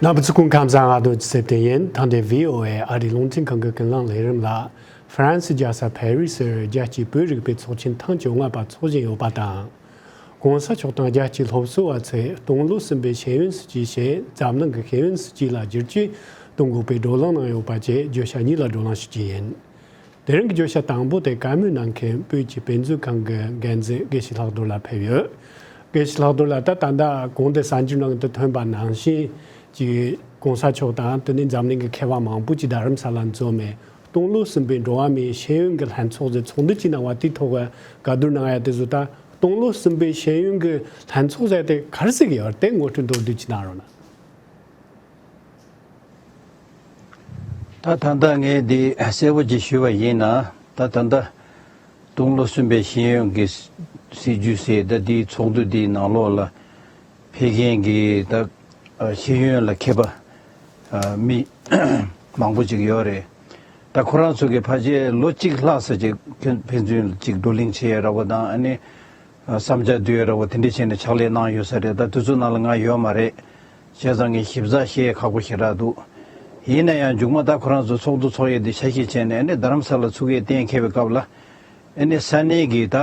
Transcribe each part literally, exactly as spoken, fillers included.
རྣམ་པ་ཚོ་སྐུ་ཁམས་བཟང་། ང་དོན་ཚེ་བརྟན་ཡིན། ད་ལྟའི་ཝི་ཨོ་ཨེ་ཨ་རིའི་རླུང་འཕྲིན་ཁང་གི་ཀུན་གླེང་ལས་རིམ་ལ། ཧྥ་རན་སི་རྒྱལ་ས་ཕ་རི་སིར་རྒྱལ་སྤྱིའི་བོད་རིག་པའི་ཚོགས་ཆེན་ཐེངས་བཅོ་ལྔ་པ་འཚོགས་བཞིན་ཡོད་པ་དང་། གོང་ས་མཆོག་དང་རྒྱལ་སྤྱིའི་སློབ་གསོ་བ་ཚོས་སྟོང་ལོ་གསུམ་པའི་ཤེས་ཡོན་སྲིད་བྱུས་ཞེས་འཛམ་གླིང་གི་ཤེས་ཡོན་སྲིད་བྱུས་ལ་བསྒྱུར་བཅོས་གཏོང་དགོས་པའི་བགྲོ་གླེང་གནང་ཡོད་པ་བཅས་བརྗོད་བྱ་གཉིས་ལ་བགྲོ་གླེང་ཞུ་རྒྱུ་ཡིན། དེ་རིང་གི་བརྗོད་བྱ་དང་པོ་དེ་བཀའ་མོལ་གནང་མཁན་བོད་ཀྱི་དཔེ་མཛོད་ཁང་གི་འགན་འཛིན་དགེ་བཤེས་ལྷག་རྡོར་ལགས་ཕེབས་ཡོད། དགེ་བཤེས་ལྷག་རྡོར་ལགས། ད་ད་ལྟ་གོང་དུ་གསར་འགྱུར་ནང་དུ་ཐོན་པ་ནང་བཞིན་གྱི་གོང་ས་མཆོག་དང་དེ་ནས་འཛམ་གླིང་གི་མཁས་པ་མང་པོ་ཅིག་རྡ་རམ་ས་ལ་འཛོམས་ནས་སྟོང་ལོ་གསུམ་པའི་འགྲོ་བ་མིའི་ཤེས་ཡོན་གྱི་ལྷན་ཚོགས་ཟེར་ཚོགས་འདུ་ཅིག་གནང་བ་དེའི་ཐོག་གི་བཀའ་བསྡུར་གནང་ཡ་དེ་ཚོ། ད་སྟོང་ལོ་གསུམ་པའི་ཤེས་ཡོན་གྱི་ལྷན་ཚོགས་ཟེར་དེ་ག་རེ་ཟེར་གྱི་ཡོད་རེད། དེ་ངོ་སྤྲོད་མདོར་བསྡུས་ཅིག་གནང་རོགས་གནང་། ད་ད་ལྟ་ངས་འདི་གསལ་པོ་ཅིག་ཞུས་པ་ཡིན་ན། ད་ད་ལྟ་སྟོང་ལོ་གསུམ་པའི་ཤེས་ཡོན་གྱི་སྲིད་བྱུས་ཟེར། ད་འདིའི་ཚོགས་འདུ་འདིའི་ནང་ལོགས་ལ་ཕེབས་མཁན་གྱི་ད་ཤེས་ཡོན་ལ་མཁས་པ་མི་མང་པོ་ཅིག་ཡོད་རེད། ད་ཁོ་རང་ཚོ་གི་ཕལ་ཆེར་ལོ་གཅིག་ལྷག་ཙམ་ཅིག་ཕན་ཕན་ཚུན་ཅིག་བགྲོ་གླེང་བྱེད་ཡ་འདྲ་པོ་དང་། ཨ་ནི་བསམ་འཆར་བསྡུ་ཡ་འདྲ་པོ་དེ་འདྲ་བྱས་ནས་ཕྱག་ལས་གནང་ཡོད་ས་རེད། ད་དུས་ཚོད་ནང་ལ་ང་ཡོད་མ་རེད། བྱས་ཙང་ངས་ཞིབ་ཚགས་བཤད་ཁག་པོ་ཞེ་དྲག་འདུག་ཡིན་ན་ཡང་མཇུག་མ་ད་ཁོ་རང་ཚོ་ཚོགས་འདུ་ཚོགས་ཡས་འདི་ཆ་ཤས་བྱས་ནས། ཨ་ནི་རྡ་རམ་ས་ལ་ཚུགས་ཡས་གཏན་འཁེལ་བའི་སྐབས་ལ། ཨ་ནི་ས་གནས་ཀྱི་ད་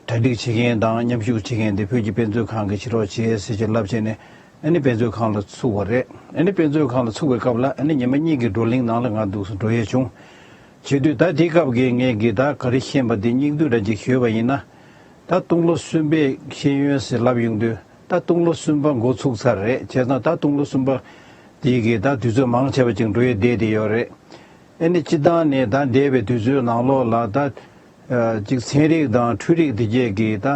གྲ་སྒྲིག་བྱེད་མཁན་དང་མཉམ་ཞུགས་བྱེད་མཁན་དེ་བོད་ཀྱི་དཔེ་མཛོད་ཁང་གིས་བྱེད་རོགས་བྱེད་ཟེར་ཅིག་ལབ་བྱས་ནས། ཨ་ནི་དཔེ་མཛོད་ཁང་ལ་ཚུགས་པ་རེད། ཨ་ནི་དཔེ་མཛོད་ཁང་ལ་ཚུགས་པའི་སྐབས་ལ། ཨ་ནི་ཉི་མ་གཉིས་ཀྱི་བགྲོ་གླེང་ནང་ལ་ང་འདུག་སེ་འགྲོ་ཡས་བྱུང་། བྱེད་དུས་ད་དེའི་སྐབས་ཀྱི་ངས་ཀྱི་ད་ག་རེ་ཤེས་པ་དེ་སྙིང་བསྡུས་འདྲ་ཅིག་ཞུས་པ་ཡིན་ན། ད་སྟོང་ལོ་གསུམ་པའི་ཤེས་ཡོན་ཟེར་ལབ་ཡོང་དུས། ད་སྟོང་ལོ་གསུམ་པ་འགོ་ཚུགས་ཚར་རེད། བྱས་ཙང་ད་སྟོང་ལོ་གསུམ་པ་དེའི་གི་ད་དུས་ཚོད་མང་ཆེ་བ་ཅིག་འགྲོ་ཡས་བསྡད་དེ་ཡོད་རེད། ཨ་ནི་སྤྱི་བཏང་ནས་ད་འདས་པའི་དུས་ཚོད་ནང་ལོགས་ལ་ད་ཅིག་ཚན་རིག་དང་འཕྲུལ་རིག་དེ་བཅས་ཀྱི་ད་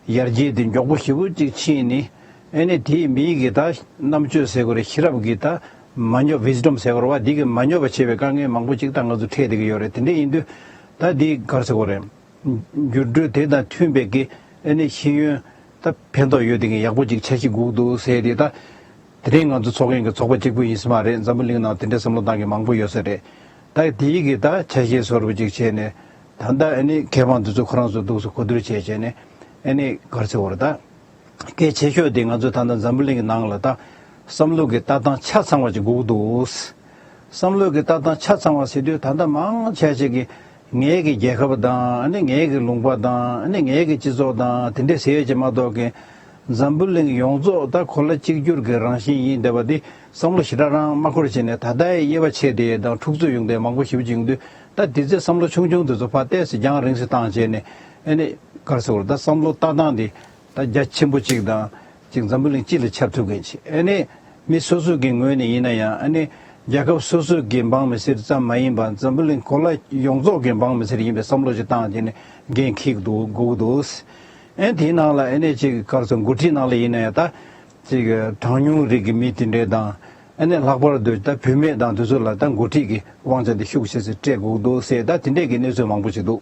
ཡར་རྒྱས་དེ་མགྱོགས་པོ་ཞེ་པོ་ཅིག་ཕྱིན་ནས། ཨ་ནི་དེའི་མིའི་གི་ད་རྣམ་དཔྱོད་ཟེར་དགོས་རེད། ཤེས་རབ་ཀྱི་ད་མ་ཉོབ། wisdom ཟེར་དགོས་རེད་པ། འདི་གི་མ་ཉོབ་པ་བྱེད་པའི་དཀའ་ངལ་མང་པོ་ཅིག་ད་ང་ཚོ་འཕྲད་བསྡད་ཀྱི་ཡོད་རེད། དེ་འདྲ་ཡིན་དུས་ད་འདི་ག་རེ་ཟེར་དགོས་རེད། འགྱུར་འགྲོས་དེ་དང་མཐུན་པའི་གི་ཨ་ནི་ཤེས་ཡོན་ད་ཕན་ཐོགས་ཡོད་དེ་གི་ཡག་པོ་ཅིག་ཆགས་ཀྱི་དགོས་འདུག་ཟེར་དེ། ད་དེ་རིང་ང་ཚོ་ཚོགས་མཁན་གྱི་ཚོགས་པ་གཅིག་པུ་ཡིན་ས་མ་རེད། འཛམ་བུ་གླིང་ནང་དེ་འདྲའི་བསམ་བློ་བཏང་མཁན་མང་པོ་ཡོད་ས་རེད། ད་དེའི་གི་ད་ཆ་ཤས་བཟོ་འདྲ་པོ་ཅིག་བྱས་ནས། ད་ལྟ་ཨ་ནི་མཁས་དབང་འདི་ཚོ་ཁོ་རང་ཚོ་འདུག་སེ་གོ་བསྡུར་བྱས་བྱས་ནས། ཨ་ནི་ག་རེ་ཟེར་དགོས་རེད། ད་གལ་ཆེ་ཤོས་དེ་ང་ཚོ་ད་ལྟ་འཛམ་བུ་གླིང་གི་ནང་ལ་ད་བསམ་བློ་གི་ལྟ་སྟངས་ཆ་ཚང་བ་ཅིག་དགོས་འདུག་བསམ་བློ་གི་ལྟ་སྟངས་ཆ་ཚང་བ་ཟེར་དུས། ད་ལྟ་མང་ཆེ་ཅིག་གིས་ངའི་གི་རྒྱལ་ཁབ་དང་། ཨ་ནི་ངའི་གི་ལུང་པ་དང་། ཨ་ནི་ངའི་གི་སྤྱི་ཚོགས་དང་། དེ་འདྲས་ཟེར་ཡས་ཅིག་མ་གཏོགས་ཀྱི། འཛམ་བུ་གླིང་ཡོངས་རྫོགས་ད་གོ་ལ་གཅིག་གྱུར་གྱི་རང་བཞིན་ཡིན་བསྡད་པ་འདི་བསམ་བློ་ཞེ་དྲག་རང་མ་འཁོར་བྱས་ནས། ད་ལྟའི་དབྱེ་བ་ཕྱེ་བསྡད་ཡས་དང་འཁྲུག་རྩོད་ཡོང་བསྡད་མང་པོ་ཞེ་པོ་ཅིག་ཡོང་དུས། ད་དེ་ཚོའི་བསམ་བློ་ཆུང་ཆུང་དེ་ཚོ་ཕར་ཏོག་ཙམ་རྒྱང་རིང་ཙམ་བཏང་བྱས་ནས། ཨ་ནི་ག་རེ་ཟེར་དགོས་རེད། ད་བསམ་བློ་ལྟ་སྟངས་འདི་ད་རྒྱ་ཆེན་པོ་གཅིག་དང་གཅིག་འཛམ་བུ་གླིང་སྤྱི་ལ་ཁྱབ་ཐུབ་མཁན་ཅིག་ཨ་ནི་མི་སོ་སོ་གི་ངོས་ནས་ཡིན་ན་ཡང་། ཨ་ནི་རྒྱལ་ཁབ་སོ་སོ་གི་འབངས་མི་སེར་ཙམ་མ་ཡིན་པར་འཛམ་བུ་གླིང་གོ་ལ་ཡོངས་རྫོགས་ཀྱི་འབངས་མི་སེར་ཡིན་པའི་བསམ་བློ་ཅིག་བཏང་བྱས་ནས་འགན་འཁྱེར་འདུག་དགོས་ཀྱི་འདུག་ཨ་ནི་དེའི་ནང་ལ་ཨ་ནི་ཅིག་ག་རེ་ཟེར། འགོ་ཁྲིད་ནང་ལ་ཡིན་ན་ཡང་ད་ཅིག་གྲངས་ཉུང་རིགས་ཀྱི་མི་དེ་འདྲས་དང་། ཨ་ནི་ལྷག་པར་དུ་ད་བུད་མེད་དང་དེ་ཚོ་ལ་ད་འགོ་ཁྲིད་ཀྱི་དབང་ཆ་དེ་ཤུགས་ཆེ་ཙམ་སྤྲད་དགོས་འདུག་ཟེར། ད་དེ་འདྲས་ཀྱི་གནས་ཚུལ་མང་པོ་ཞིག་འདུག་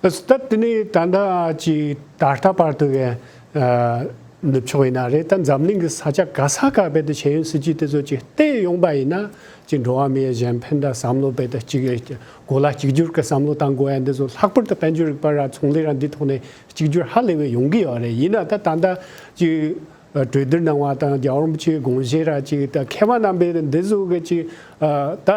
ད་དེ་ནས་ད་ལྟ་ཅིག་ད་ལྟ་བར་དུ་གི་ཨ་ནུབ་ཕྱོགས་ཡིན་ན་རེད། ད་འཛམ་གླིང་གི་ས་ཆ་ག་ས་ག་བར་དུ་ཤེས་ཡོན་སྲིད་བྱུས་དེ་ཚོ་ཅིག་བལྟས་ཡོང་པ་ཡིན་ན། ཅིག་འགྲོ་བ་མིའི་གཞན་ཕན་དང་བསམ་བློ་དཔེ་དང་གཅིག་གོ་ལ་གཅིག་གྱུར་གྱི་བསམ་བློ་བཏང་དགོས་ཡ་འདི་ཚོ། ལྷག་པར་དུ་དཔལ་འབྱོར་རིག་པ་ར་ཚོང་ལས་ར་འདི་ཐོག་ནས་གཅིག་གྱུར་ཧ་ལས་པའི་ཡོང་གི་ཡོད་རེད། ཡིན་ན་ད་ད་ལྟ་ཅིག་གྲོས་བསྡུར་གནང་བ་དང་། རྒྱལ་བ་རིན་པོ་ཆེའི་དགོངས་བཞེད་ར་ཅིག་ད་མཁས་པ་རྣམ་པས་འདི་ཚོ་གི་ཅིག་ད་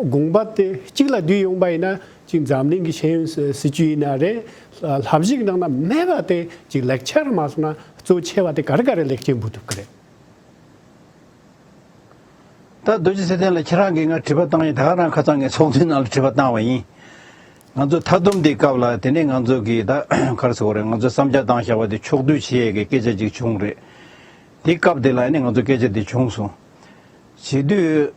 དགོངས་པ་དེ་གཅིག་ལ་བསྡུས་ཡོང་པ་ཡིན་ན། ཅིག་འཛམ་གླིང་གི་ཤེས་ཡོན་སྲིད་བྱུས་ཡིན་ན་རེད། བསླབ་གཞི་གི་ནང་ན་མེད་པ་དེ་ཅིག་ལེགས་ཆ་ར་མ་སོང་ན། གཙོ་ཆེ་བ་དེ་ག་རེ་ག་རེ་ལེགས་སྐྱེས་འབུལ་ཐུབ་ཀྱི་རེད། ད་རྡོ་རྗེ་ཚེ་བརྟན་ལགས། ཁྱེད་རང་གིས་ང་དྲི་བ་བཏང་ཡིན། ད་ག་རང་ཁ་སང་ངས་ཚོགས་འདུའི་ནང་ལ་དྲི་བ་བཏང་བ་ཡིན། ང་ཚོ་མཐའ་སྡོམ་དེའི་སྐབས་ལ། དེ་ནས་ང་ཚོ་གིས་ད་ག་རེ་ཟེར་དགོས་རེད། ང་ཚོ་བསམ་འཆར་བཏང་བཞག་པ་དེ་ཕྱོགས་བསྡུས་བྱེད་ཡས་ཀྱི་སྐད་ཆ་ཅིག་བྱུང་རེད། དེའི་སྐབས་དེ་ལ་ཨ་ནི་ང་ཚོ་སྐད་ཆ་དེ་བྱུང་སོང་། བྱེད་དུས་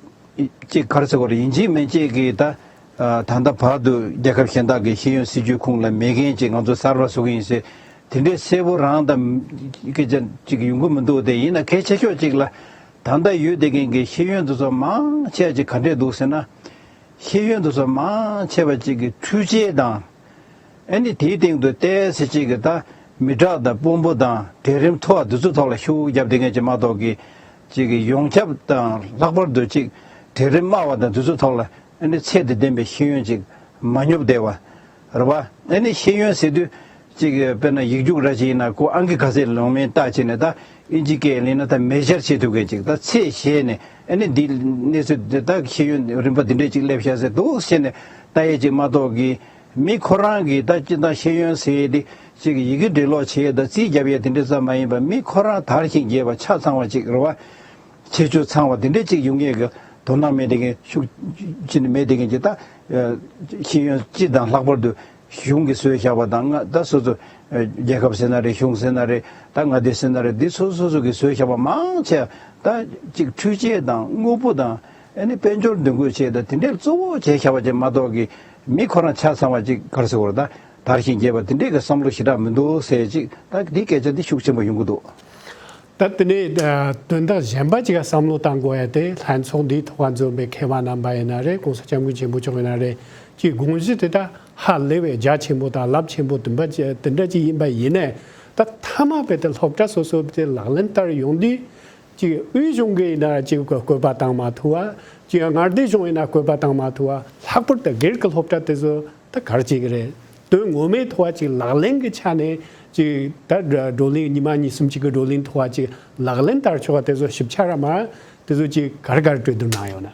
ཅིག་ག་རེ་ཟེར་དགོས་རེད། ཡིན་གཅིག་མིན་གཅིག་གིས་ད་ད་ལྟ་བར་དུ་རྒྱལ་ཁབ་གཞན་དག་གི་ཤེས་ཡོན་སྲིད་བྱུས་ཁོངས་ལ་མེད་མཁན་ཅིག་ང་ཚོ་གསར་པ་བཟོ་གི་ཡིན་ཟེར། དེ་འདྲའི་གསལ་པོ་རང་དང་སྐད་ཆ་ཅིག་ཡོང་གི་མི་འདུག་དེ་ཡིན་ན་གལ་ཆེ་ཤོས་ཅིག་ལ། ད་ལྟ་ཡོད་བསྡད་མཁན་གྱི་ཤེས་ཡོན་དེ་ཚོ་མང་ཆེ་ཅིག་ག་འདྲས་འདུག་ཟེར་ན། ཤེས་ཡོན་དེ་ཚོ་མང་ཆེ་བ་ཅིག་གི་འཕྲུལ་ཆས་དང་། ཨ་ནི་དེའི་སྟེང་དུ་ཏོག་ཙམ་ཅིག་གི་ད་མི་དྲག་དང་དཔོན་པོ་དང་གྲལ་རིམ་མཐོ་བ་དེ་ཚོའི་ཐོག་ལ་ཤུགས་རྒྱབ་བསྡད་མཁན་ཅིག་མ་གཏོགས་ཀྱི། ཅིག་གི་ཡོངས་ཁྱབ་དང་། ལྷག་པར་དུ་ཅིག་གྲལ་རིམ་དམའ་བ་དང་དེ་ཚོའི་ཐོག་ལ་ཨ་ནི་ཚད་དང་ལྡན་པའི་ཤེས་ཡོན་ཅིག་མ་ཉོབ་བསྡད་པ་རེད་པ། ཨ་ནི་ཤེས་ཡོན་ཟེར་དུས་ ཅིག་དཔེར་ན་ཡིག་རྒྱུགས་ར་ཅིག་ཡིན་ན་ཁོ་ཨང་ཀི་ག་ཚད་ལོང་མིན་བལྟ་བྱས་ནས་ད་ཨིན་ཇི་སྐད་ལེན་ན་ད་མེ་ཇར་བྱེད་ཐུབ་མཁན་ཅིག་ད་ཚད་བཞེས་ནས་ཨ་ནི་འདི་གནས་ཚུལ་འདི་ད་ཤེས་ཡོན་རིམ་པ་འདི་འདྲས་ཅིག་སླེབས་ཤག་ཟེར་འདུག་བྱས་ནས་ལྟ་ཡས་ཅིག་མ་གཏོགས་ཀྱི་མི་ཁོ་རང་གིས་ད་སྤྱིར་བཏང་ཤེས་ཡོན་ཟེར་ཡས་འདི་ཅིག་ཡི་གེ་འབྲི་ཀློག་བྱེད་ཡས་ད་རྩིས་རྒྱབ་ཡས་དེ་འདྲས་ཙམ་མ་ཡིན་པར་མི་ཁོ་རང་དར་ཞིང་རྒྱས་པ་ཆ་ཚང་བ་ཅིག་རེད་བ། ཁྱད་ཆོས་ཚང་བ་དེ་འདྲས་ཅིག་ཡོང་ཡས་ཀྱི་དོ་སྣང་མེད་དེ་མཁན་ཤུགས་ཅི་ནས་མེད་དེ་མཁན་ཅིག་ད་ཤེས་ཡོན་སྤྱི་དང་ལྷག་པར་དུ་གཞུང་གིས་བཟོས་བཞག་པ་དང་ང་ད་སོ་སོ་རྒྱལ་ཁབ་ཟེར་ན་རེད། གཞུང་ཟེར་ན་རེད། ད་མངའ་སྡེ་ཟེར་ན་རེད། འདི་སོ་སོ་སོ་གིས་བཟོས་བཞག་པ་མང་ཆེ་ད་ཅིག་འཕྲུལ་ཆས་དང་དངོས་པོ་དང་ཨ་ནི་དཔལ་འབྱོར་འདོན་དགོས་ཆེད་ད་དེ་འདྲས་གཙོ་བོ་བྱས་བཞག་པ་ཅིག་མ་གཏོགས་ཀྱི་མི་ཁོ་རང་ཆ་ཚང་བ་ཅིག་ག་རེ་ཟེར་དགོས་རེད། ད་དར་ཞིང་རྒྱས་པ་དེ་འདྲས་ཀྱི་བསམ་བློ་ཞེ་དྲག་མི་འདུག་ཟེར་ཅིག་ད་འདི་སྐད་ཆ་འདི་ཤུགས་ཆེན་པོ་ཡོང་གི་འདུག་ད་དེ་ནས་ཨ་དོན་དག་གཞན་པ་ཅིག་བསམ་བློ་བཏང་དགོས་ཡ་དེ་ལྷན་ཚོགས་འདིའི་ཐོག་འཛོམས་པའི་མཁས་པ་རྣམ་པ་ཡིན་ན་རེད། གོང་ས་སྐྱབས་མགོན་ཆེན་པོ་མཆོག་ཡིན་ན་རེད། ཀྱི་དགོངས་གཞི་དེ་དག་ཧ་ལས་པའི་རྒྱ་ཆེན་པོ་དང་རླབས་ཆེན་པོ་དུམ་པ་ཅི་དེ་འདྲ་ཅིག་ཡིན་པ་ཡིན་ནའི་ད་མཐའ་མ་བས་དེ་སློབ་གྲྭ་སོ་སོ་དེ་ལག་ལེན་བསྟར་ཡོང་དུས་ཅིག་དབུས་གཞུང་གི་ཡིན་ན་ཅིག་བཀོད་པ་བཏང་མ་ཐུབ་པ། ཅིག་མངའ་སྡེ་གཞུང་ཡིན་ན་བཀོད་པ་བཏང་མ་ཐུབ་པ། ལྷག་པར་དུ་སྒེར་གྱི་སློབ་གྲྭ་དེ་ཚོ་ད་ག་རེ་བྱེད་ཀྱི་རེད། དོན་ངོ་མའི་ཐོག་ཅིག་ལག་ལེན་གྱི་ཆ་ནས་ཅིག་ད་བགྲོ་གླེང་ཉི་མ་གཉིས་གསུམ་ཅིག་གི་བགྲོ་གླེང་ཐོག་ཅིག་ལག་ལེན་བསྟར་ཆོག་པ་དེ་ཚོ་ཞིབ་ཆ་ར་མ་དེ་ཚོ་ཅིག་ག་རེ་ག་རེ་གྲོས་བསྡུར་གནང་ཡོད་ན།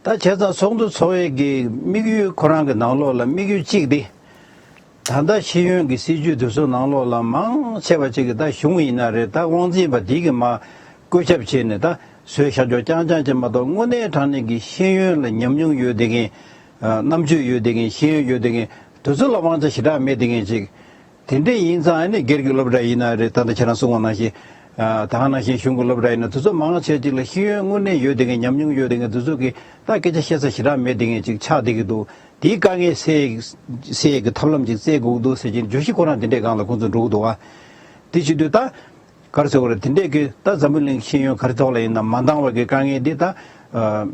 ད་བྱས་ཙང་ཚོགས་འདུ་ཚོགས་ཡས་ཀྱི་དམིགས་ཡུལ་ཁོ་རང་གི་ནང་ལོགས་ལ་དམིགས་ཡུལ་གཅིག་དེ། ད་ལྟ་ཤེས་ཡོན་གྱི་སྲིད་ཇུས་དེ་ཚོའི་ནང་ལོགས་ལ་མང་ཆེ་བ་ཅིག་གིས་ད་གཞུང་ཡིན་ན་རེད། ད་དབང་འཛིན་པ་དེ་གིས་མར་བཀོད་ཁྱབ་བྱས་ནས་ད་བཟོས་བཞག་ཆོག་རྐྱང་རྐྱང་ཅིག་མ་གཏོགས་དངོས་གནས་དྲང་གནས་ཀྱི་ཤེས་ཡོན་ལ་ཉམས་མྱོང་ཡོད་བསྡད་མཁན། རྣམ་དཔྱོད་ཡོད་བསྡད་མཁན། ཤེས་ཡོན་ཡོད་བསྡད་མཁན་དེ་ཚོ་ལ་དབང་ཆ་ཞེ་དྲག་མེད་བསྡད་མཁན་ཅིག་དེ་འདྲ་ཡིན་ཙང་ཨ་ནི་སྒེར་གྱི་སློབ་གྲྭ་ཡིན་ན་རེད། ད་ལྟ་ཁྱེད་རང་གསུངས་པ་ནང་བཞིན། ཨ་ད་ག་ནང་བཞིན་གཞུང་གི་སློབ་གྲྭ་ཡིན་ན་དེ་ཚོ་མང་ཆེ་ཅིག་ལ་ཤེས་ཡོན་དངོས་གནས་ཡོད་བསྡད་མཁན། ཉམས་མྱོང་ཡོད་བསྡད་མཁན་དེ་ཚོ་གིས་ད་སྐད་ཆ་བཤད་ས་ཞེ་དྲག་མེད་བསྡད་མཁན་ཅིག་ཆགས་བསྡད་ཀྱི་འདུག་དེའི་དཀའ་ངལ་སེལ་སེལ་གྱི་ཐབས་ལམ་ཅིག་བཙལ་དགོས་ཀྱི་འདུག་ཟེར་གྱིན་བརྗོད་གཞི་ཁོ་རང་དེ་འདྲའི་སྒང་ལ་ཁོང་ཚོ་འགྲོ་གི་འདུག་བ། དེ་བྱེད་དུས་ད། ག་རེ་ཟེར་དགོས་རེད། དེ་འདྲས་ཀྱི་ད་འཛམ་བུ་གླིང་ཤེས་ཡོན་ག་རེ་ཐོག་ལ་ཡིན་ན་མ་འདང་བ་གི་དཀའ་ངལ་འདི་ད་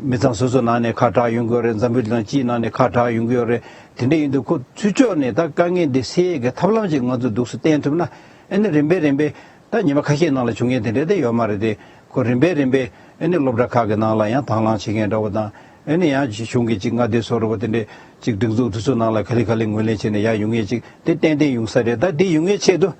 མི་ཚང་སོ་སོ་ནང་ནས་ཁ་གྲག་ཡོང་གི་ཡོད་རེད། འཛམ་བུ་གླིང་སྤྱིའི་ནང་ནས་ཁ་གྲག་ཡོང་གི་ཡོད་རེད། དེ་འདྲས་ཡིན་དུས་ཁོ་ཚུར་ཕྱོགས་ནས་ད་དཀའ་ངལ་འདི་སེལ་ཡས་ཀྱི་ཐབས་ལམ་ཅིག་ང་ཚོས་འདུག་སེ་བསྟན་ཐུབ་ན་ཨ་ནི་རིམ་པས་རིམ་པས་ད་ཉི་མ་ཁ་ཤས་ནང་ལ་བྱུང་མཁན་དེ་འདྲས་དེ་ཡོད་མ་རེད་དེ། ཁོ་རིམ་པས་རིམ་པས་ཨ་ནི་སློབ་གྲྭ་ཁག་གི་ནང་ལ་ཡང་དང་བླངས་བྱེད་མཁན་འདྲ་བོ་དང་། ཨ་ནི་ཡང་གཞུང་གི་ཅིག་མངའ་སྡེ་སོ་རུ་བ་དེ་འདྲས་ཅིག་སྒྲིག་འཛུགས་དེ་ཚོ་ནང་ལ་ག་ལེ་ག་ལེ་ངོས་ལེན་བྱས་ནས་ཡར་ཡོང་མཁན་ཅིག་དེ་ཏན་ཏན་ཡོང་ས་རེད། ད་དེ་ཡོང་མཁན་ཆེད་དུ།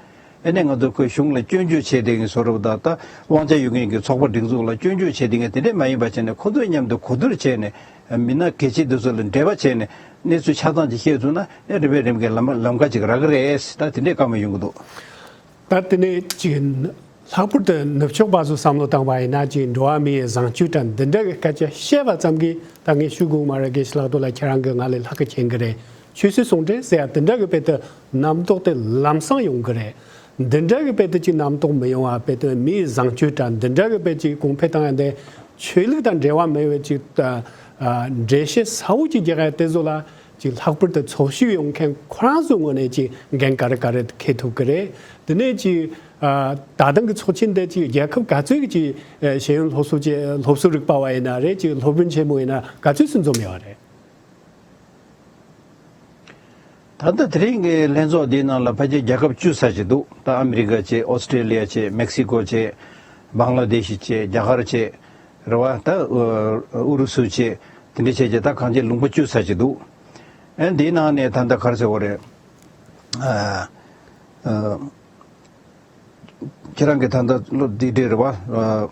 ཨ་ནི་ང་ཚོ་ཁོའི་གཞུང་ལ་སྐྱོན་བརྗོད་བྱས་བསྡད་མཁན་བཟོ་འདྲ་པོ་དང་། ད་དབང་ཆ་ཡོད་མཁན་གྱི་ཚོགས་པ་སྒྲིག་འཛུགས་ལ་སྐྱོན་བརྗོད་བྱས་བསྡད་མཁན་དེ་འདྲས་མ་ཡིན་པ་བྱས་ནས་ཁོ་ཚོའི་མཉམ་དུ་གོ་བསྡུར་བྱས་ནས་མི་སྣ་གལ་ཆེ་དེ་ཚོ་ལ་འབྲེལ་བ་བྱས་ནས་གནས་ཚུལ་ཆ་ཚང་ཅིག་ཤེས་ཐུབ་ན་ཨ་རིམ་པས་རིམ་པས་ལམ་ལམ་ཁ་ཅིག་རག་གི་རེད། ད་དེ་འདྲས་བཀའ་མོལ་ཡོང་གི་འདུག་ད་དེ་ནས་ཅིག་ལྷག་པར་དུ་ནུབ་ཕྱོགས་པ་ཚོ་བསམ་བློ་བཏང་བ་ཡིན་ན་ཅིག་འགྲོ་བ་མིའི་བཟང་སྤྱོད་དང་འདི་འདྲ་གི་སྐད་ཆ་བཤད་པ་ཙམ་གྱིས་ད་ངས་ཞུ་དགོས་མ་རེད། དགེ་བཤེས་ལགས་དོ་ལ་ཁྱེད་རང་གི་ང་ལས་ལྷག་གི་མཁྱེན་གི་རེད། ཆོས་སྲིད་ཟུང་འབྲེལ་ཟེར་ཡ་དེ་འདྲ་གི་དཔེ་དེ་རྣམ་རྟོག་དེ་ལམ་སང་ཡོང་གི་རེད། འདི་འདྲ་གི་དཔེ་དེ་ཅིག་རྣམ་རྟོག་མི་ཡོང་བ་དཔེ་དེ་མིའི་བཟང་སྤྱོད་དང་འདི་འདྲ་གི་དཔེ་ཅིག་གོང་འཕེལ་བཏང་ཡ་དེ་ཆོས་ལུགས་དང་འབྲེལ་བ་མེད་པའི་ཅིག་ཨ་འགྲེལ་བཤད་གསལ་བོ་ཅིག་རྒྱག་ཡ་དེ་ཚོ་ལ་ཅིག་ལྷག་པར་དུ་ཚོགས་ཞུགས་ཡོང་མཁན་ཁོ་རང་ཚོའི་ངོས་ནས་ཅིག་འགན་ག་རེ་ག་རེ་འཁྱེར་ཐུབ་ཀྱི་རེད། དེ་ནས་ཅིག་ཨ་ད་ཐེངས་ཀྱི་ཚོགས་ཆེན་དེ་ཅིག་རྒྱལ་ཁབ་ག་ཚོད་ཀྱི་ཅིག་ཨ་ཤེས་ཡོན་སློབ་གསོ་ཅིག་སློབ་གསོ་རིག་པ་བ་ཡིན་ན་རེད། ཅིག་སློབ་དཔོན་ཆེན་མོ་ཡིན་ན་ག་ཚོད་ཙམ་འཛོམས་ཡོད་རེད། ད་ལྟ་དེ་རིང་གི་ལྷན་ཚོགས་འདིའི་ནང་ལ་ཕལ་ཆེར་རྒྱལ་ཁབ་བཅུ་ཙམ་ཅིག་འདུག་ད་ཨ་མི་རི་ཀ་བྱས། ཨོ་སི་ཀྲེ་ལི་ཡ་བྱས། མེག་སི་ཀོ་བྱས། བང་ལ་དེ་ཤི་བྱས། རྒྱ་གར་བྱས། རེད་བ། ད་ཨུ་རུ་སུ་བྱས། དེ་འདྲ་བྱས་བྱས་ད་གང་ཅི་ལུང་པ་བཅུ་ཙམ་ཅིག་འདུག་ཨ་འདིའི་ནང་ནས་ད་ལྟ་ག་རེ་ཟེར་དགོས་རེད། ཨ་ཨ། ཁྱེད་རང་གིས་ད་ལྟ་སློབ་འདི་འདྲ་རེད་བ། ཨ་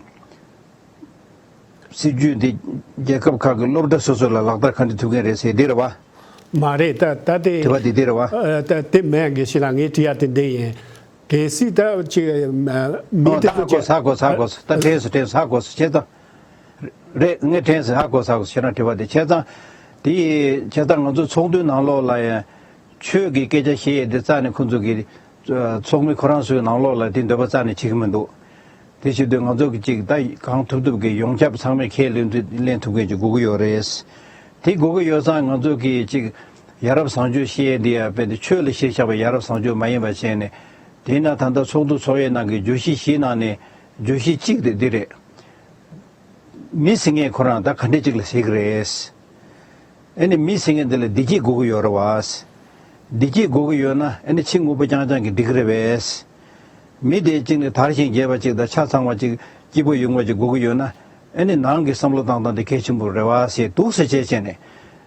སྲིད་ཇུས་འདི་རྒྱལ་ཁབ་ཁག་གི་སློབ་གྲྭ་སོ་སོ་ལ་ལག་བསྟར་ག་འདྲ་ཐུབ་མཁན་རེད་ཟེར་འདི་རེད་བ། མ་རེད། ད་ད་དེ་དྲི་བ་འདི་འདི་རེད་བ། ཨ་ད་དེ་མེད། དགེ་བཤེས་ལགས་ངའི་དྲི་ཡ་དེ་འདི་ཡིན། གལ་སྲིད་ད་ཅིག་མི་ཨོ་དེ་ད་ཚོ་ཧ་གོ་ཅིག་ཧ་གོ་ད་དྲན་སོང་དྲན་སོང་ཧ་གོ་སོང་བྱས་ཙང་། རེད། ངས་དྲན་སོང་ཧ་གོ་ས་གོ་ཁྱེད་རང་དྲི་བ་དེ་བྱས་ཙང་། དེ་བྱས་ཙང་ང་ཚོ་ཚོགས་འདུའི་ནང་ལོགས་ལ་ཡང་ཆོས་ཀྱི་སྐད་ཆ་བཤད་ཡས་དེ་རྩ་ནས་ཁོང་ཚོ་གི་ཚོགས་མི་ཁོ་རང་ཚོའི་ནང་ལོགས་ལ་དེ་འདོད་པ་རྩ་ནས་བྱེད་ཀྱི་མི་འདུག་དེ་བྱེད་དུས་ང་ཚོ་གི་ཅིག་ད་གང་ཐུབ་ཐུབ་ཀྱི་ཡོངས་ཁྱབ་ཚང་མས་ཁས་ལེན་ཐུབ་ལེན་ཐུབ་མཁན་ཅིག་དགོས་ཀྱི་ཡོད་རེད། དེ་དགོས་ཀྱི་ཡོད་ཙང་ང་ཚོ་གི་ཅིག་ཡ་རབས་བཟང་སྤྱོད་བཤད་ཡས་འདི་ཡང་དཔེ་དེ་ཆོས་ལ་གཞི་བཞག་པའི་ཡ་རབས་བཟང་སྤྱོད་མ་ཡིན་པ་བྱས་ནས། དེས་ན་ད་ལྟ་ཚོགས་འདུ་ཚོགས་ཡས་ནང་གི་བརྗོད་གཞི་བཞིའི་ནང་ནས་བརྗོད་གཞི་གཅིག་དེ་འདི་རེད། མི་ཟེར་མཁན་ཁོ་རང་ད་ག་འདྲས་ཅིག་ལ་ཟེར་གི་རེད། ཨ་ནི་མི་ཟེར་མཁན་འདི་ལ་བདེ་སྐྱིད་དགོས་ཀྱི་ཡོད་རེད་བ། བདེ་སྐྱིད་དགོས་ཀྱི་ཡོད་ན་ཨ་ནི་ཕྱི་དངོས་པོ་རྐྱང་རྐྱང་གིས་འགྲིག་གི་རེད་བས། མི་དེ་གཅིག་ནི་དར་ཞིང་རྒྱས་པ་ཅིག་དང་ཆ་ཚང་བ་ཅིག་སྐྱིད་པོ་ཡོང་བ་ཅིག་དགོས་ཀྱི་ཡོད་ན་ཨ་ནི་ནང་གི་བསམ་བློ་བཏང་སྟངས་དེ་གལ་ཆེན་པོ་རེད་བ་ཟེར་འདུག་སེ་བྱས་བྱས་ནས།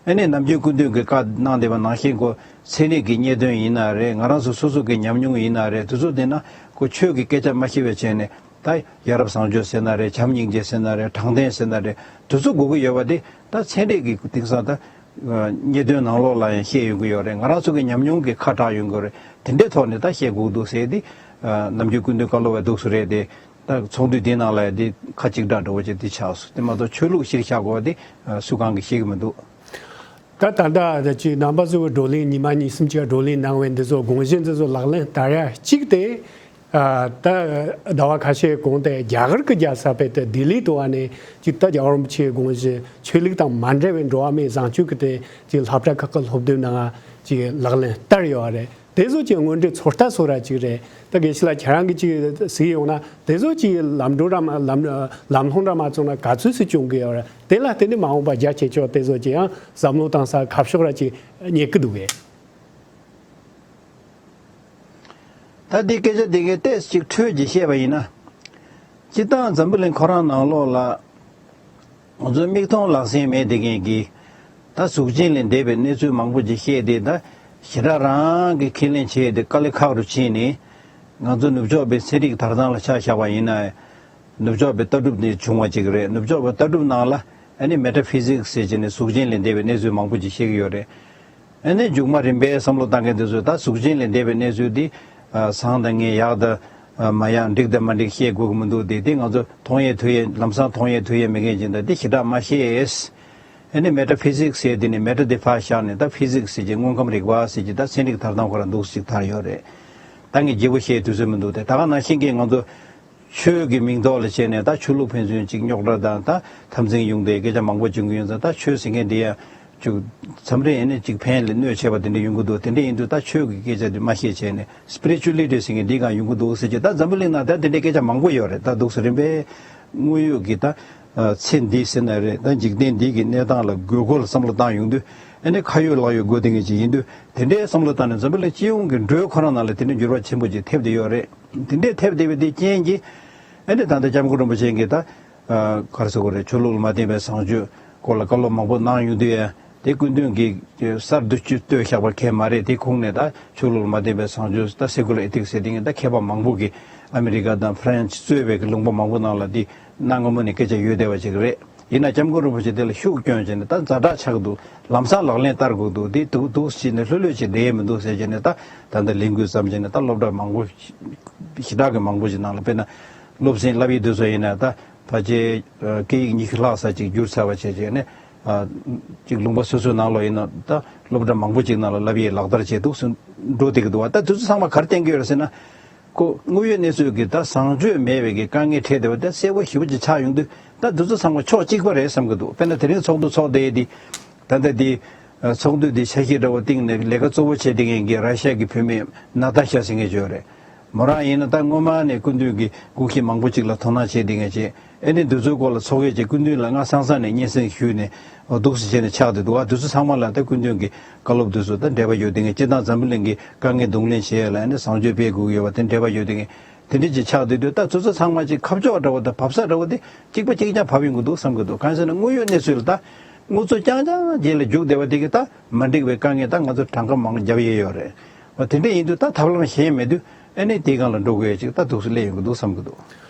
ཨ་ནི་ནམ་རྒྱུན་སྐུ་མདུན་གྱིས་བཀའ་གནང་བསྡད་པ་ནང་བཞིན་ཁོ་ཚན་རིག་གི་རྙེད་དོན་ཡིན་ན་རེད། ང་རང་ཚོ་སོ་སོ་གི་ཉམས་མྱོང་ཡིན་ན་རེད། དེ་ཚོ་བལྟས་ན་ཁོ་ཆོས་ཀྱི་སྐད་ཆ་མ་བཤད་པའི་བྱས་ནས་ད་ཡ་རབས་བཟང་སྤྱོད་ཟེར་ན་རེད། བྱམས་སྙིང་རྗེ་ཟེར་ན་རེད། དྲང་བདེན་ཟེར་ན་རེད། དེ་ཚོ་དགོས་ཀྱི་ཡོད་པ་དེ་ད་ཚན་རིག་གི་དེང་སང་ད་རྙེད་དོན་ནང་ལོགས་ལ་ཡང་བཤད་ཡོང་གི་ཡོད་རེད། ང་རང་ཚོ་གི་ཉམས་མྱོང་གི་ཁ་གྲགས་ཡོང་གི་རེད། དེ་འདྲའི་ཐོག་ནས་ད་བཤད་དགོས་འདུག་ཟེར་ཏེ་ནམ་རྒྱུན་སྐུ་མདུན་བཀའ་སློབ་པའི་འདུག་སུ་རེད་དེ། ད་ཚོགས་འདུ་འདི་ནང་ལ་འདི་ཁ་གཅིག་གྲགས་འདྲ་བོ་ཅིག་འདི་ཆགས་སོང་། དེ་མ་གཏོགས་ཆོས་ལུགས་གཞིར་བཞག་དགོས་པ་འདི་སུ་གང་གིས་ཤེས་ཀྱི་མི་འདུག་ད་ད་ལྟ་ཅིག་རྣམ་པ་ཚོས་བགྲོ་གླེང་ཉི་མ་གཉིས་གསུམ་ཅིག་བགྲོ་གླེང་གནང་བའི་འདི་ཚོ་དགོངས་གཞི་འདི་ཚོ་ལག་ལེན་བསྟར་ཡ་གཅིག་དེ། ཨ། ད་ཟླ་བ་ཁ་ཤས་གོང་དེ་རྒྱ་གར་གྱི་རྒྱལ་ས་དཔེ་དེ་ལྡི་ལི་དུ་བ་ནས་ཅིག་ད་རྒྱལ་བ་རིན་པོ་ཆེའི་དགོངས་གཞི་ཆོས་ལུགས་དང་མ་འབྲེལ་བའི་འགྲོ་བ་མིའི་བཟང་སྤྱོད་ཀྱི་དེ་ཅིག་སློབ་གྲྭ་ཁག་གི་སློབ་དེབ་ནང་ཅིག་ལག་ལེན་བསྟར་ཡོད་རེད། དེ་ཚོ་ཅིག་དངོས་འབྲེལ་ཚོད་ལྟ་བཟོ་ར་ཅིག་རེད། ད་དགེ་བཤེས་ལགས་ཁྱེད་རང་གིས་ཅིག་གཟིགས་ཡོང་ན་དེ་ཚོ་ཅིག་ལམ་འགྲོ་ར་མ་ལམ་ལམ་ལྷོང་ར་མ་བཙུགས་ན་ག་ཚོད་ཅིག་བྱུང་གི་ཡོད་རེད། དེ་ལ་བརྟེན་ནས་མ་འོངས་པ་རྒྱ་ཆེ་ཕྱོགས་དེ་ཚོ་ཅིག་ཡང་བསམ་བློ་བཏང་ས་ཁ་ཕྱོགས་ར་ཅིག་རྙེད་ཀྱི་འདུག་གས། ད་འདི་སྐད་ཆ་འདི་གའི་ཏོག་ཙམ་ཅིག་འཕྲོས་ཀྱིས་བཤད་པ་ཡིན་ན། སྤྱིར་བཏང་འཛམ་བུ་གླིང་ཁོ་རང་ནང་ལོགས་ལ། ང་ཚོའི་མིག་མཐོང་ལག་ཟིན་མེད་བསྡད་མཁན་གྱི། ད་གཟུགས་ཅན་ལས་འདས་པའི་གནས་ཚུལ་མང་པོ་ཅིག་བཤད་དེ། ད་ཞེ་དྲག་རང་གི་ཁས་ལེན་བྱས་ཏེ་དཀའ་ལས་ཁག་རུ་ཕྱིན་ནས། ང་ཚོ་ནུབ་ཕྱོགས་པའི་ཚན་རིག་དར་ཐང་ལ་ཆ་བཞག་པ་ཡིན་ན། ནུབ་ཕྱོགས་པའི་ལྟ་གྲུབ་ནས་བྱུང་བ་ཅིག་རེད། ནུབ་ཕྱོགས་པའི་ལྟ་གྲུབ་ནང་ལ་ཨ་ནི་མེ་ཊ་ཕི་ཟིག་ཟེར་བྱས་ནས་གཟུགས་ཅན་ལས་འདས་པའི་གནས་ཚུལ་མང་པོ་ཅིག་བཤད་ཀྱི་ཡོད་རེད། ཨ་ནི་མཇུག་མ་རིམ་པས་བསམ་བློ་བཏང་མཁན་དེ་ཚོས་ད་གཟུགས་ཅན་ལས་འདས་པའི་གནས་ཚུལ་འདི། ཨ། བཟང་དང་ངན་ཡག་དང་། ཨ། མ་ཡག་འགྲིག་དང་མ་འགྲིག་བཤད་དགོས་ཀྱི་མི་འདུག་དེ་དེ་ང་ཚོ་མཐོང་ཡས་ཐོས་ཡས་ལམ་སང་མཐོང་ཡས་ཐོས་ཡས་མེད་མཁན་ཅིག་ད་དེ་ཞེ་དྲག་མ་བཤད། ཨ་ནི་མེ་ཊ་ཕི་ཟིག་ཟེར་དེ་ནི་མེ་ཊ་དེ་ཕར་བཞག་ནས་ད་ཕི་ཟིག་ཟེར་གྱི་དངོས་ཁམས་རིག་པ་ཟེར་གྱི་ད་ཚན་རིག་དར་ཐང་ཁོ་རང་འདུག་ཅིག་དར་ཡོད་རེད། ད་ངས་རྒྱས་པོ་བཤད་དུས་ཚོད་མི་འདུག་དེ་ད་ག་ནང་བཞིན་གྱི་ང་ཚོ། ཆོས་ཀྱི་མིང་ཐོག་ལ་བྱས་ནས་ད་ཆོས་ལུགས་ཕན་ཚུན་གཅིག་རྙོག་དྲ་དང་ད་འཐབ་འཛིང་ཡོང་དེ་སྐད་ཆ་མང་པོ་བྱུང་གི་ཡོད་ཙང་། ད་ཆོས་ཟེར་མཁན་དེ་ཡང་ཅིག་མཚམས་རེ་ཡིན་ན་ཅིག་ཕན་ལ་གནོད་བྱེད་པ་དེ་འདྲ་ཡོང་གི་འདུག་དེ་འདྲ་ཡིན་དུས་ད་ཆོས་ཀྱི་སྐད་ཆ་དེ་མ་བཤད་བྱས་ནས་སི་པི་རི་ཅུ་ལི་ཊི་ཟེར་མཁན་འདི་གང་ཡོང་གི་འདུག་ཟེར་གྱི། ད་འཛམ་བུ་གླིང་ནང་ད་དེ་འདྲའི་སྐད་ཆ་མང་པོ་ཡོད་རེད། ད་འདུག་སེ་རིམ་པས་དངོས་ཡོད་ཀྱི་ད་ཚེ་འདི་ཟེར་ན་རེད། ད་འཇིག་རྟེན་འདི་གི་གནས་སྟངས་ལ་དགོས་མཁོ་ལ་བསམ་བློ་བཏང་ཡོང་དུས། ཨ་ནི་ཁ་ཡོད་ལག་ཡོད་དགོས་དེ་འདྲ་ཅིག་ཡིན་དུས། དེ་འདྲའི་བསམ་བློ་བཏང་ནས་འཛམ་བུ་གླིང་སྤྱི་ཡོངས་ཀྱི་འགྲོས་ཁོ་རང་ནང་ལ་དེ་འདྲའི་འགྱུར་བ་ཆེན་པོ་ཅིག་ཐེབས་བསྡད་ཡོད་རེད། དེ་འདྲའི་ཐེབས་བསྡད་པའི་དེ་རྐྱེན་གྱིས། ཨ་ནི་ད་ལྟ་སྐྱབས་མགོན་རིན་པོ་ཆེ་གིས་ད། ཨ། ག་རེ་ཟེར་དགོས་རེད། ཆོས་ལུགས་ལ་མ་བརྟེན་པའི་བཟང་སྤྱོད་སྐོར་ལ་བཀའ་སློབ་མང་པོ་གནང་ཡོང་དུས། ཡང་དེ་སྐུ་མདུན་གྱིས་གསར་དུ་བཅོས་བཏོན་བཞག་པ་གང་མ་རེད། དེ་ཁུངས་ནས་ད་ཆོས་ལུགས་ལ་མ་བརྟེན་པའི་བཟང་སྤྱོད་ད་སེ་ཀུ་ལར་ཨེ་ཐིག་སི་ཟེར་དེ་ངས་ད་མཁས་པ་མང་པོ་གིས་ཨ་མི་རི་ཀ་དང་ཧྥ་རན་སི་གཙོས་པའི་ལུང་པ་མང་པོ་ནང་ལ་དེ་གནའ་སྔ་མོ་ནས་སྐད་ཆ་ཡོད་བསྡད་པ་ཅིག་རེད། ཡིན་ན་སྐྱབས་མགོན་རིན་པོ་ཆེ་དེ་ལ་ཤུགས་བསྐྱོན་བྱས་ནས་ད་ཛ་དྲག་ཆགས་འདུག་ལམ་སང་ལག་ལེན་བསྟར་དགོས་འདུག་དེ་འདུག་འདུག་བྱས་ནས་ལྷོད་ལྷོད་བྱས་བསྡད་ཡས་མི་འདུག་ཟེར་བྱས་ནས། ད་ད་ལྟ་ལས་འགུལ་བརྩམས་བྱས་ནས་ད་སློབ་གྲྭ་མང་པོ་ཞེ་དྲག་གི་མང་པོ་ཞིག་ནང་ལ། དཔེར་ན་སློབ་ཚན་བསླབ་ཡས་དེ་ཚོ་ཡིན་ན་ད་ཕལ་ཆེར་སྐད་ཡིག་ཉི་ཤུ་ལྷག་ཙམ་ཅིག་བསྒྱུར་ཚར་བ་བྱས་བྱས་ནས། ཨ། ཅིག་ལུང་པ་སོ་སོའི་ནང་ལོགས་ཡིན་ན་ད་སློབ་གྲྭ་མང་པོ་ཅིག་ནང་ལ་བསླབ་ཡས་ལག་བསྟར་བྱས་འདུག་སེ་འགྲོ་བསྡད་ཀྱི་འདུག་བ། ད་དེ་ཚོ་ཚང་མ་ག་རེ་བསྟན་གྱི་ཡོད་རེད་ཟེར་ན། ཁོ་དངོས་ཡོད་གནས་ཚུལ་གྱི་ད་བཟང་སྤྱོད་མེད་པའི་གི་དཀའ་ངལ་འཕྲད་བསྡད་པ་དེ་གསལ་པོ་ཞེ་པོ་ཅིག་ཆགས་ཡོང་དུས། ད་འདི་ཚོ་ཚང་མ་ཕྱོགས་གཅིག་པ་རེད་བསམ་གྱི་འདུག་དཔེར་ན་དེ་རིང་ཚོགས་འདུ་ཚོགས་བསྡད་ཡས་འདི། ད་ལྟ་འདི་ཚོགས་འདུ་འདི་འཆར་གཞི་འདྲ་བོ་བཏིང་ནས་ལས་ཀ་གཙོ་བོ་བྱས་བསྡད་མཁན་གྱི་ར་ཤ་གི་བུད་མེད་ན་ཏཱ་ཤ་ཟེར་མཁན་ཅིག་ཡོད་རེད། མོ་རང་ཡིན་ན་ད་སྔོན་མ་ནས་སྐུ་མདུན་གྱི་དགོངས་གཞི་མང་པོ་ཅིག་ལ་དོ་སྣང་བྱས་བསྡད་མཁན་ཅིག་ཨེ་ནི་འདི་ཚོའི་སྐོར་ལ་ཚོགས་ཡས་ཀྱི་སྐུ་མདུན་ལ་སྔ་སང་ས་ནས་སྙན་སེང་ཞུས་ནས་འདུག་སེ་བྱས་ནས་ཆགས་བསྡད་འདུག་ཨ། འདི་ཚོ་ཚང་མ་ལ་ད་སྐུ་མདུན་གྱི་བཀའ་སློབ་འདི་ཚོ་ད་འབྲེལ་བ་ཡོད་བསྡད་མཁན། སྤྱིར་བཏང་འཛམ་བུ་གླིང་གི་དཀའ་ངལ་གདོང་ལེན་བྱེད་ཡས་ལ་ཨེ་ནི་བཟང་སྤྱོད་སྤེལ་དགོས་ཀྱི་ཡོད་པ་དེ་འབྲེལ་བ་ཡོད་བསྡད་མཁན་དེ་འདྲ་ཅིག་ཆགས་བསྡད་དུས། ད་ཚོ་ཚོ་ཚང་མ་ཅིག་ཁ་ཕྱོགས་འདྲ་བོ་དང་བབས་ས་འདྲ་བོ་དེ་གཅིག་པ་གཅིག་རྐྱང་བབས་ཡོང་གི་འདུག་བསམ་གྱི་འདུག་གང་ཟེར་ན་དངོས་ཡོད་གནས་ཚུལ་ལ་ད་དངུལ་ཚོ་རྐྱང་རྐྱང་རྗེས་ལ་རྒྱུག་བསྡད་པ་དེ་གིས་ད་མ་འགྲིག་པའི་དཀའ་ངལ་ད་ང་ཚོ་གྲངས་ཀ་མང་རྒྱབ་ཡས་ཡོད་རེད། འོ་དེ་འདྲ་ཡིན་དུས་ད་ཐབས་ལམ་གཞན་མེད་དུས་ཨ་ནི་དེའི་སྒང་ལ་འགྲོ་དགོས་ཡས་ཅིག་ད་འདུག་སེ་སླེབས་ཡོང་གི་འདུག་བསམ་གྱི་འདུག་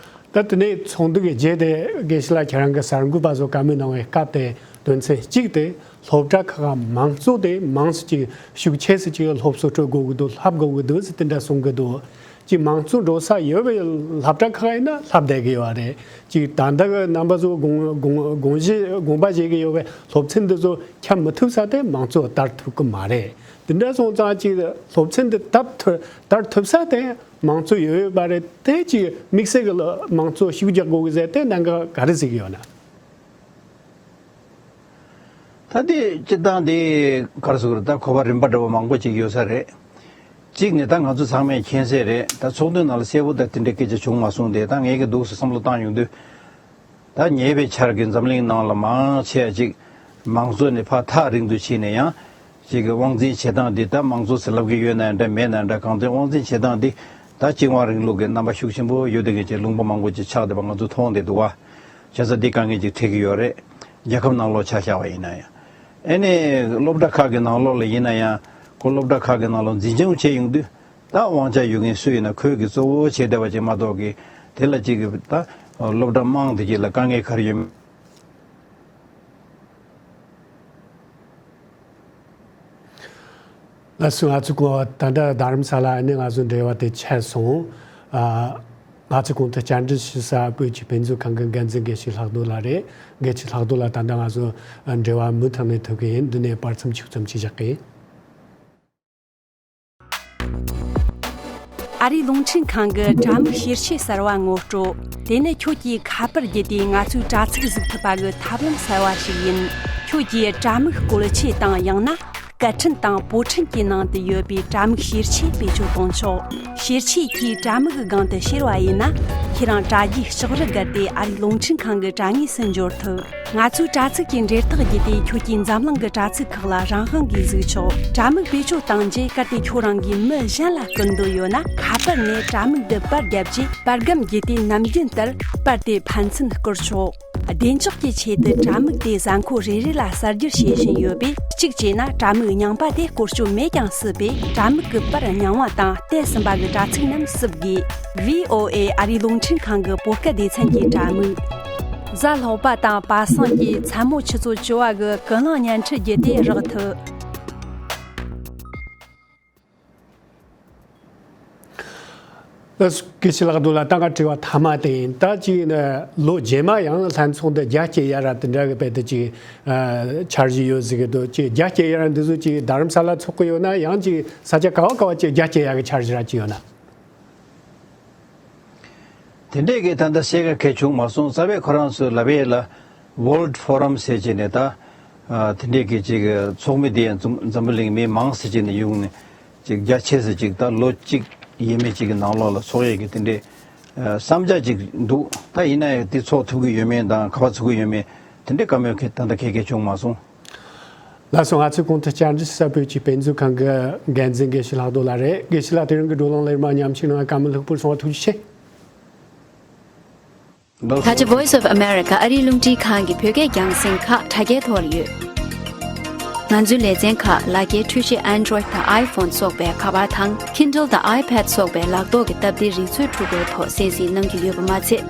ད་དེ་ནས་ཚོགས་འདུ་གི་རྗེས་དེ་དགེ་བཤེས་ལགས་ཁྱེད་རང་གི་གསར་འགོད་པ་ཚོ་བཀའ་མོལ་གནང་བའི་སྐབས་དེ་དོན་ཚན་གཅིག་དེ་སློབ་གྲྭ་ཁག་མང་གཙོ་དེ་མང་སུ་ཅིག་ཤུགས་ཆེ་སུ་ཅིག་སློབ་གསོ་སྤྲོད་དགོས་ཀྱི་འདུག་བསླབ་དགོས་ཀྱི་འདུག་ཟེར་དེ་འདྲ་གསུང་གི་འདུག་ཅིག་མང་གཙོ་འགྲོ་ས་ཡོད་པའི་སློབ་གྲྭ་ཁག་ཡིན་ན་བསླབ་བསྡད་ཀྱི་ཡོད་རེད། ཅིག་ད་ལྟ་གི་རྣམ་པ་ཚོ་དགོངས་དགོངས་དགོངས་གཞི་དགོངས་པ་བཞེས་ཀྱི་ཡོད་པའི་སློབ་ཚན་འདི་ཚོ་ཁྱབ་མི་ཐུབ་ས་དེ་མང་གཙོ་དར་ཐུབ་ཀྱི་མ་རེད། དེ་འདྲ་སོང་ཙང་ཅིག་སློབ་ཚན་འདི་དར་ཐུབ་དར་ཐུབ་ས་དེ་མང་གཙོ་ཡོད་ཡོད་པ་རེད། དེ་ཅིག་དམིགས་བསལ་གྱི་མང་གཙོ་ཤུགས་རྒྱག་དགོས་ཀྱི་ཟེར་དེ་གནད་འགག་ག་རེ་གཟིགས་ཡོད་ན། ད་དེ་སྤྱིར་བཏང་དེ་ག་རེ་ཟེར་དགོས་རེད། ད་གོ་བ་རིམ་པ་འདྲ་བོ་མང་པོ་ཅིག་ཡོད་ས་རེད། གཅིག་ནས་ད་ང་ཚོ་ཚང་མས་མཁྱེན་གསལ་རེད། ད་ཚོགས་འདུའི་ནང་ལ་གསལ་པོ་ད་དེ་འདྲའི་སྐད་ཆ་བྱུང་མ་སོང་སྟེ། ད་ངས་ཀྱི་འདུག་སེ་བསམ་བློ་བཏང་ཡོང་དུས། ད་ཉེ་བའི་ཆར་གྱི་འཛམ་གླིང་ནང་ལ་མང་ཆེ་བ་ཅིག་མང་གཙོ་ནས་ཕར་ཐག་རིང་དུ་ཕྱིན་ནས་ཡང་ཅིག་གི་དབང་འཛིན་བྱེད་སྟངས་འདི་ད་མང་གཙོ་ཟེར་ལབ་ཀྱི་ཡོད་ན་འདྲ་མེད་ན་འདྲ། གང་ལྟར་དབང་འཛིན་བྱེད་སྟངས་འདི་ད་སྤྱི་དབང་རིང་ལུགས་ཀྱི་རྣམ་པ་ཤུགས་ཆེན་པོ་ཡོད་བསྡད་མཁན་ཅིག་ལུང་པ་མང་པོ་ཅིག་ཆགས་བསྡད་པ་ང་ཚོ་མཐོང་བསྡད་འདུག་བ། བྱས་ཙང་འདི་དཀའ་ངལ་ཅིག་འཕྲད་ཀྱི་ཡོད་རེད། རྒྱལ་ཁབ་ནང་ལོགས་ཆ་བཞག་པ་ཡིན་ན་ཡང་། ཨ་ནི་སློབ་གྲྭ་ཁག་གི་ནང་ལོགས་ལ་ཡིན་ན་ཡང་ཁོ་སློབ་གྲྭ་ཁག་གི་ནང་ལོགས་འཛིན་སྐྱོང་བྱེད་ཡོང་དུས་ད་དབང་ཆ་ཡོད་མཁན་སུ་ཡིན་ན་ཁོས་གི་གཙོ་བོ་བྱས་བསྡད་པ་ཅིག་མ་གཏོགས་གི་དེ་ལ་ཅིག་གི་ད་སློབ་གྲྭ་དམངས་དེ་གྱི་ལ་དཀའ་ངལ་ག་རེ་ཡོད། ལགས་སོ། ང་ཚོ་གོ་ད་ལྟ་རྡ་རམ་ས་ལ་ནས་ང་ཚོ་འབྲེལ་བ་དེ་ཆད་སོང་། ཨ། ང་ཚོ་གོང་དུ་བཅར་འདྲི་ཞུ་ས་བོད་ཀྱི་དཔེ་མཛོད་ཁང་གི་འགན་འཛིན་དགེ་བཤེས་ལྷག་རྡོར་ལགས་རེད། དགེ་བཤེས་ལྷག་རྡོར་ལགས། ད་ལྟ་ང་ཚོ་འབྲེལ་བ་མུ་མཐུད་ནས་ཐུབ་གི་ཡིན། འདི་ནས་བར་མཚམས་ཆུག་ཙམ་ཅིག་བཞག་གི་ཡིན། ཨ་རིའི་རླུང་འཕྲིན་ཁང་གི་དྲ་མིག་ཤེར་ཆས་གསར་བ་ངོ་སྤྲོད། དེ་ནི་ཁྱོད་ཀྱིས་ཁ་པར་བརྒྱུད་དེ་ང་ཚོའི་དྲ་ཚིགས་གཟིགས་ཐུབ་པ་གི་ཐབས་ལམ་གསར་བ་ཞིག་ཡིན། ཁྱོད་ཀྱིས་དྲ་མིག་བཀོལ་ཆས་དང་ཡང་ན་སྐད་འཕྲིན་དང་པོ་ཊན་གྱི་ནང་དུ་ཡོད་པའི་དྲ་མིག་ཤེར་ཆས་བེད་སྤྱོད་གཏོང་ཆོག་ཤེར་ཆས་ཀྱིས་དྲ་མིག་གི་སྒང་དུ་ཤེར་བ་ཡིན་ན། ཁྱེད་རང་དྲ་རྒྱའི་ལྕགས་རི་བརྒལ་ཏེ་ཨ་རིའི་རླུང་འཕྲིན་ཁང་གི་དྲ་ངོས་སུ་འབྱོར་ཐུབ། ང་ཚོའི་དྲ་ཚིགས་ཀྱི་འབྲེལ་ཐག་བརྒྱུད་དེ་ཁྱོད་ཀྱིས་འཛམ་གླིང་གི་དྲ་ཚིགས་ཁག་ལ་རང་དབང་གིས་གཟིགས་ཆོག་དྲ་མིག་བེད་སྤྱོད་བཏང་རྗེས་གལ་ཏེ་ཁྱོད་རང་གིས་མི་གཞན་ལ་སྐུར་འདོད་ཡོད་ན། ཁ་པར་ནས་དྲ་མིག་འདི་པར་བརྒྱབ་རྗེས་པར་སྒམ་བརྒྱུད་དེ་ནམ་རྒྱུན་ལྟར་པར་དེ་ཕན་ཚུན་བསྐུར་ཆོག་བདེ་འཇགས་ཀྱི་ཆེད་དུ་དྲ་མིག་དེ་གཟའ་འཁོར་རེ་རེ་ལ་གསར་བསྒྱུར་བྱེད་བཞིན་ཡོད་པས། གཅིག་བྱས་ན་དྲ་མིག་རྙིང་པ་དེ་བཀོལ་སྤྱོད་མེད་ཀྱང་སྲིད་པས། དྲ་མིག་གི་པར་རྙིང་བ་དང་བསྟན་ཟིན་པ་གི་དྲ་ཚིགས་རྣམས་བསུབ་དགོས། ཝི་ཨོ་ཨེ་ཨ་རིའི་རླུང་འཕྲིན་ཁང་གི་བོད་སྐད་སྡེ་ཚན་གྱི་དྲ་མིག་གཟའ་ལྷག་པ་དང་པ་སངས་ཀྱི་མཚན་མོ་ཆུ་ཚོད་བཅུ་པ་གི་ཀུན་གླེང་བརྙན་འཕྲིན་བརྒྱུད་དེ་རག་ཐུབ། དགེ་བཤེས་ལགས། འདུག་ལ་ད་ང་དྲི་བ་མཐའ་མ་དེ་ཡིན། ད་ཅིག་ནི་ལོ་རྗེས་མ་ཡང་ལྷན་ཚོགས་འདི་རྒྱ་སྐྱེད་ཡ་ར་དེ་འདྲ་གི་དཔེ་དེ་ཅིག་འཆར་གཞི་ཡོད་ཟེར་གི་འདུག་ཅིག་རྒྱ་སྐྱེད་ཡ་ར་འདི་ཚོ་ཅིག་རྡ་རམ་ས་ལ་ཚོགས་གི་ཡོད་ན། ཡང་ཅིག་ས་ཆ་ག་བ་ག་བ་ཅིག་རྒྱ་སྐྱེད་ཡ་གི་འཆར་གཞི་ར་ཅིག་ཡོད་ན། དེ་འདྲས་ཀྱི་ད་ལྟ་བཤད་ཀ་གལ་བྱུང་མ་སོང་། རྩ་བའི་ཁོ་རང་ཚོའི་ལབ་ཡས་ལ་World Forum ཟེར་བྱས་ནས་ད་ཨ་དེ་འདྲས་ཀྱི་ཅིག་ཚོགས་མི་དེ་ཡང་འཛམ་འཛམ་བུ་གླིང་མི་མང་ཟེར་བྱས་ནས་ཡོང་ནས་ཅིག་རྒྱ་ཆེ་ས་ཅིག་ད་ལོ་གཅིག་ཡས་མས་ཅིག་གི་ནང་ལོགས་ལ་ཚོགས་ཡས་ཀྱི་དེ་འདྲས་ཨ་བསམ་འཆར་ཅིག་འདུག་ད་ཡིན་ན་ཡང་དེ་ཚོགས་ཐུབ་ཀྱི་ཡོད་མེད་དང་ག་པར་ཚུགས་ཀྱི་ཡོད་མེད་དེ་འདྲས་བཀའ་མོལ་གྱི་ད་ལྟ་གལ་གལ་བྱུང་མ་སོང་། ལགས་སོ། ང་ཚོའི་གོང་དུ་བཅར་འདྲི་ཞུ་ས་བོད་ཀྱི་དཔེ་མཛོད་ཁང་གི་འགན་འཛིན་དགེ་བཤེས་ལྷག་རྡོར་ལགས་རེད། དགེ་བཤེས་ལགས། དེ་རིང་གི་བགྲོ་གླེང་ལས་མ་ཉམས་ཞིག་ནང་བཀའ་མོལ་ལྷུག་པོར་གསུང་བ་ཐུགས་རྗེ་ཆེ། ད་ཆ་Voice of America ཨ་རིའི་རླུང་འཕྲིན་ཁང་གི་བོད་སྐད་རྒྱང་སྲིང་ཁག་དྲ་རྒྱའི་ཐོག་ལ་ཡོད། ང་ཚོའི་ལེ་ཚན་ཁག་ལག་འཁྱེར་འཕྲུལ་ཆས་Android་དང་iPhone་སོགས་པའི་ཁ་པར་དང་Kindle་དང་iPad་སོགས་པའི་ལག་ཐོག་གི་སྟབས་བདེའི་རིག་མཛོད་འཕྲུལ་འཁོར་ཐོག་གསན་གཟིགས་གནང་རྒྱུ་ཡོད་པ་མ་ཚད།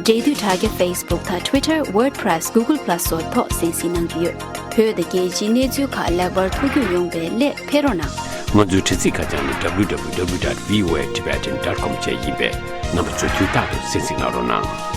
འབྲེལ་མཐུད་དྲ་རྒྱ་Facebook་དང་Twitter WordPress Google Plus་སོགས་ཐོག་གསན་གཟིགས་གནང་རྒྱུ་ཡོད། བོད་དང་རྒྱལ་སྤྱིའི་གནས་ཚུལ་ཁག་ལེགས་པར་ཐུགས་རྒྱུས་ཡོང་བའི་སླད་ཕེབས་རོགས་གནང་། ང་ཚོའི་དྲ་ཚིགས་ཁ་བྱང་ནི་www dot voatibetan dot com་བཅས་ཡིན་པས། རྣམ་པ་ཚོས་དུས་རྟག་ཏུ་གསན་གཟིགས་གནང་རོགས་གནང་།